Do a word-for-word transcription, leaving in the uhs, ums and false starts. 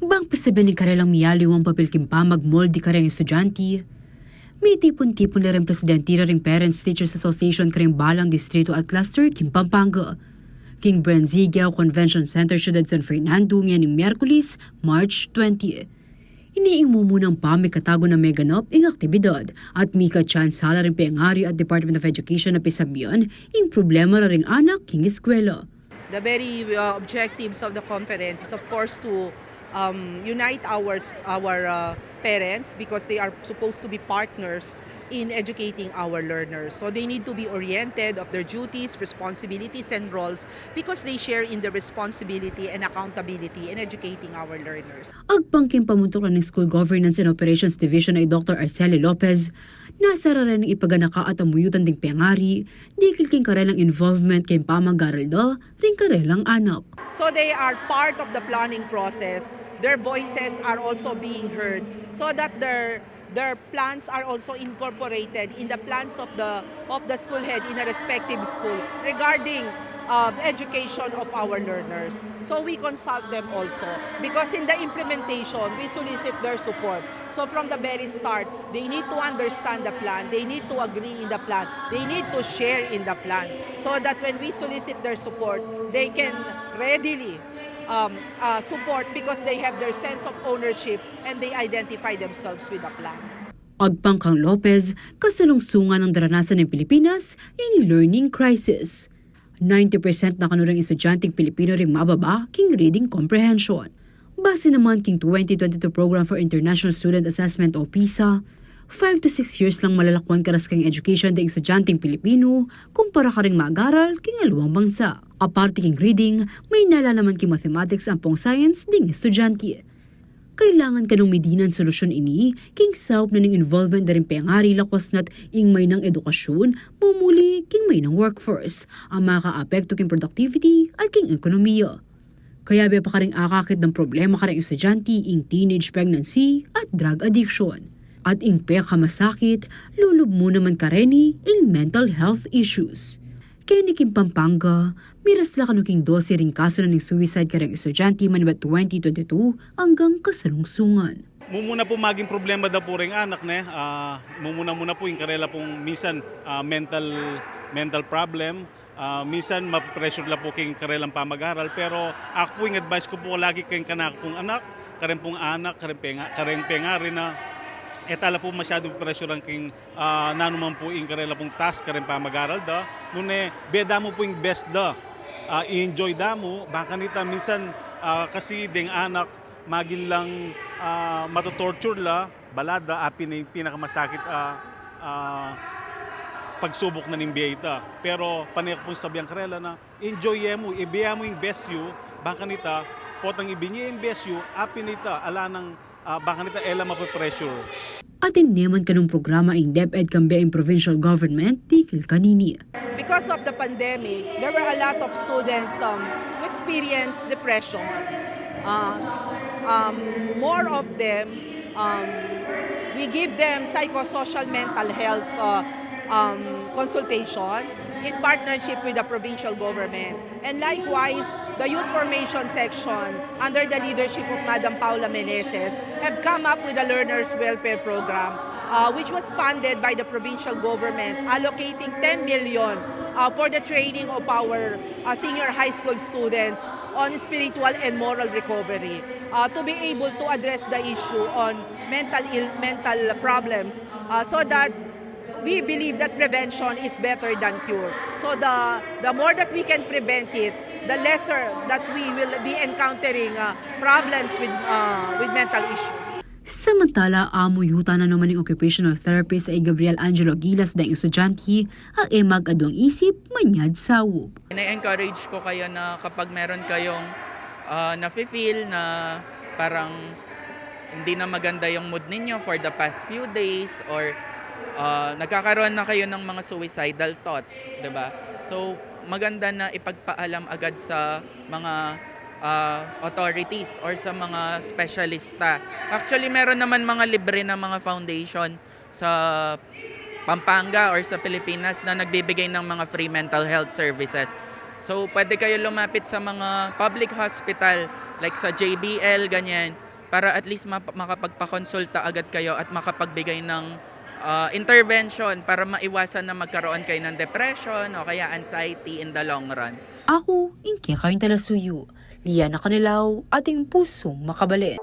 Bang pisabian ing karelang miyaliwang papil king pamagmolde kareng estudyante, mitipun-tipun la ring presidente da ring Parents Teachers Association kareng balang distrito at cluster king Pampanga, king Bren Zigao Convention Center, Syudad San Fernando, ngening Miyerkules, March twenty. Ini ing mumunang pamikatagun a meganap ing aktibidad at mikatsansa la ring pengari at Department of Education a pisabian ing problema da ring anak king eskwela. The very, uh, objectives of the conference is, of course, to, um, unite our s-, our, uh, parents, because they are supposed to be partners in educating our learners. So they need to be oriented of their duties, responsibilities, and roles, because they share in the responsibility and accountability in educating our learners. Agpang king pamuntuk na ning School Governance and Operations Division a i Doktor Arceli Lopez, nasarang ipaganaka at amuyutan ding pengari dikil king karelang involvement king pamagaral da ring karelang anak. So they are part of the planning process. Their voices are also being heard so that their, their plans are also incorporated in the plans of the, of the school head in a respective school regarding, uh, the education of our learners. So we consult them also, because in the implementation, we solicit their support. So from the very start, they need to understand the plan, they need to agree in the plan, they need to share in the plan, so that when we solicit their support, they can readily, um, uh, support, because they have their sense of ownership and they identify themselves with the plan. Agpang kang Lopez, kasalungsungan nang daranasan ning Pilipinas ing learning crisis. Ninety percent na kanu ring estudyanteng Pilipino ring mababa king reading comprehension. Base naman king twenty twenty-two Program for International Student Assessment o PISA, five to six years lang malalakuan karas king education ding estudyanteng Pilipino kumpara karing mag-aral king aliwang bansa. Aparte king reading, maynala naman king mathematics ampong science ding estudyante. Kailangan kanung midinan solusyun ini king saup na ning involvement da ring pengari, lakwas na't ing maynang edukasyun mumuli king maynang workforce a makaapekto king productivity at king ekonomiya. Kayabe pa karing akakit dang problema karing estudyante ing teenage pregnancy at drug addiction. At ing pekamasakit, lulub mu naman kareni ing mental health issues. Keni king Pampanga, miras la kanu king dose ring kasu na ning suicide kareng estudyante manibat twenty twenty-two anggang kasalungsungan. Mumuna pu maging problema da pu ring anak, ne? Ah, mumuna-muna pu ing karela pung minsan, ah, mental, mental problem. Ah, minsan ma-pressure la pu king karelang pamag-aral. Pero aku pu, ing advice ku pu lagi king kanaku pung anak, kareng pung anak, kareng penga-, kareng pengari na e ta la pu masyadu pressurean king ah, nanu man pu ing karela pung task kareng pamag-aral da. Nune, bie da mu pu ing best da. Ah, i-enjoy da mu, bang kanita minsan, ah, kasi deng anak, maging lang, ah, mato-torture la, bala da, apin na ing pinakamasakit, ah, ah, pagsubok na ning bie ita. Pero pane ku pung sasabian karela na, enjoy ye mu, ibie mu ing best yu, bang kanita, potang ibie ye ing best yu, apin ita, ala nang ah, bang kanita e la mape-pressure. Atin ne man kanung programa ing DepEd kambe ing provincial government dikil kanini. Because of the pandemic, there were a lot of students, um, who experienced depression. Uh, um, more of them, um, we give them psychosocial mental health, uh, um, consultation in partnership with the provincial government. And likewise, the Youth Formation Section, under the leadership of Madam Paula Meneses, have come up with a Learners Welfare Program, uh, which was funded by the provincial government, allocating ten million, uh, for the training of our, uh, senior high school students on spiritual and moral recovery, uh, to be able to address the issue on mental ill-, mental problems, uh, so that we believe that prevention is better than cure. So the, the more that we can prevent it, the lesser that we will be encountering, uh, problems with, uh, with mental issues. Samantala, amuyutan na naman ning occupational therapist a i Gabriel Angelo Gilas deng estudyante a e mag-aduang isip manyad saup. Ina-encourage ko kayo na kapag meron kayong, ah, nafe-feel na parang hindi na maganda yung mood ninyo for the past few days, or, ah, nagkakaroon na kayo ng mga suicidal thoughts, 'di ba? So, maganda na ipagpaalam agad sa mga, ah, authorities or sa mga espesyalista. Actually, meron naman mga libre na mga foundation sa Pampanga or sa Pilipinas na nagbibigay ng mga free mental health services. So, pwede kayo lumapit sa mga public hospital, like sa J B L, ganyan, para at least map- makapagpakonsulta agad kayo at makapagbigay ng ah, intervention para maiwasan na magkaroon kayo ng depression o kaya anxiety in the long run. Aku ing kekayung talasuyu, Liana Canilaw, ating pusung makabalen.